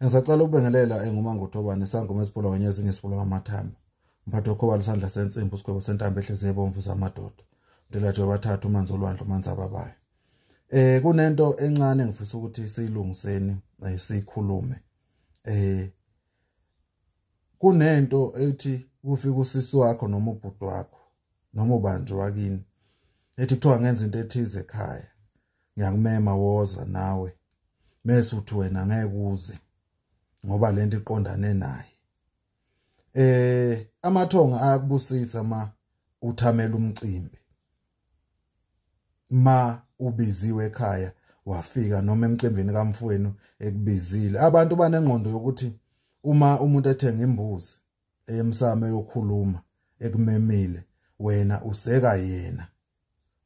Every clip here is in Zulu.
Ngisacela ukubingelela enguMangutobane sangoma esiphola ngezinye isiphola ngamathambo. Mphathi okhoba isandla sensimbi usigwebo sentambo ehliziyo ebomvu zamadoda. Ndelaje bathathu umanzi olwandle umanzi ababayo. Kunento encane engifisa ukuthi siyilungiseni, sikhulume. Kunento ethi kufika usisi wakho noma ubhuti wakho noma ubanje wakini ethi kuthiwa ngenza into ethize ekhaya. Ngiyakumema woza nawe. Mase uthi wena ngeke uze ngoba lento iqondane naye. Amathonga ayakubusisa ma uthamela umcimbi. Ma ubiziwe ekhaya wafika noma emcimbini kamfowenu ekubizile. Abantu banengqondo yokuthi uma umuntu ethenga imbuzi eyemsamo yokukhuluma ekumemile wena useka yena.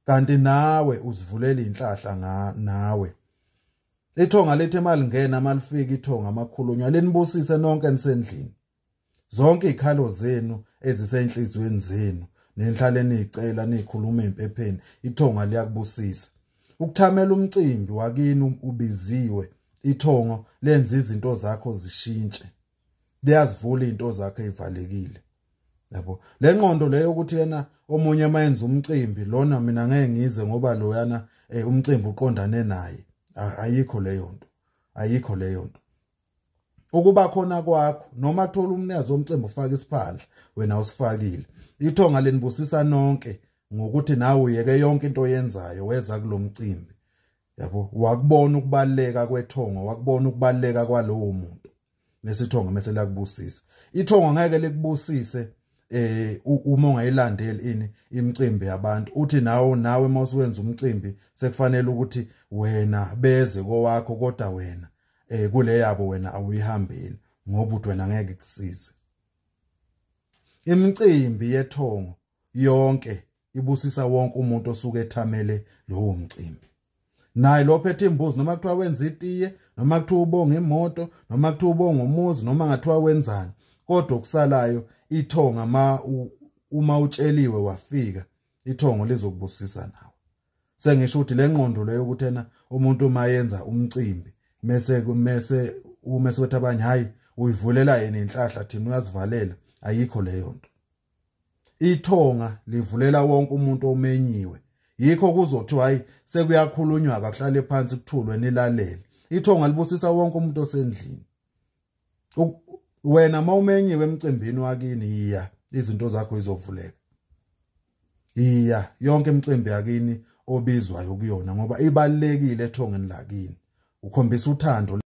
Kanti nawe uzivulela inhlahla nga nawe. Ithonga lethe imali ngena malifika ithonga amakhulunywa lenibusise nonke nisendlini. Zonke izikhalo zenu ezisenhlizweni zenu nenhlale nizicela nikhuluma empepheni ithonga liyakubusisa. Ukuthamela umcimbi wakini ubiziwe ithongo lenza izinto zakho zishintshe. Liyazivula izinto zakho ezivalekile. Yabo le ngqondo leyo ukuthi yena omunye mayenza umcimbi lona mina ngeke ngize ngoba loyana umcimbi uqondane naye. Ayikho leyo nto, ayikho leyo nto. Ukuba khona kwakho noma thola umnikazi womcimbi ufaka isiphandla wena usifakile. Ithonga lenibusisa nonke ngokuthi nawe uyeke yonke into oyenzayo weza kulomcimbi. Yabo wakubona ukubaleka kwethongo, wakubona ukubaleka kwalowo muntu. Bese ithonga mase liyakubusisa. Ithonga ngeke likubusise uma ungayilandeli ini imicimbi yabantu. Uthi nawe mawusuwenza umcimbi sekufanele ukuthi wena beze kowakho kodwa wena kule yabo wena awuyihambeli ngoba uthi wena ngeke kusize. Imicimbi yethongo yonke ibusisa wonke umuntu osuke ethamele lowo mcimbi. Naye lo phethe imbuzi noma kuthiwa wenza itiye noma kuthiwa ubonga imoto noma kuthiwa ubonga umuzi noma ngathiwa wenzani, kodwa okusalayo ithonga uma utsheliwe wafika ithongo lizokubusisa nawe. Sengisho ukuthi le ngqondo leyo ukuthi yena umuntu uma yenza umcimbi mase uma sebethi abanye hayi uyivulela yena inhlahla thina uyazivalela, ayikho leyo nto. Ithonga livulela wonke umuntu omenyiwe. Yikho kuzothiwa hayi sekuyakhulunywa akahlale phansi kuthulwe nilalele. Ithonga libusisa wonke umuntu osendlini. Wena mawumenyiwe emcimbini wakini iya izinto zakho izovuleka. Iya yonke imicimbi yakini obizwayo kuyona ngoba ibalekile ethongeni lakini. Ukhombisa uthando.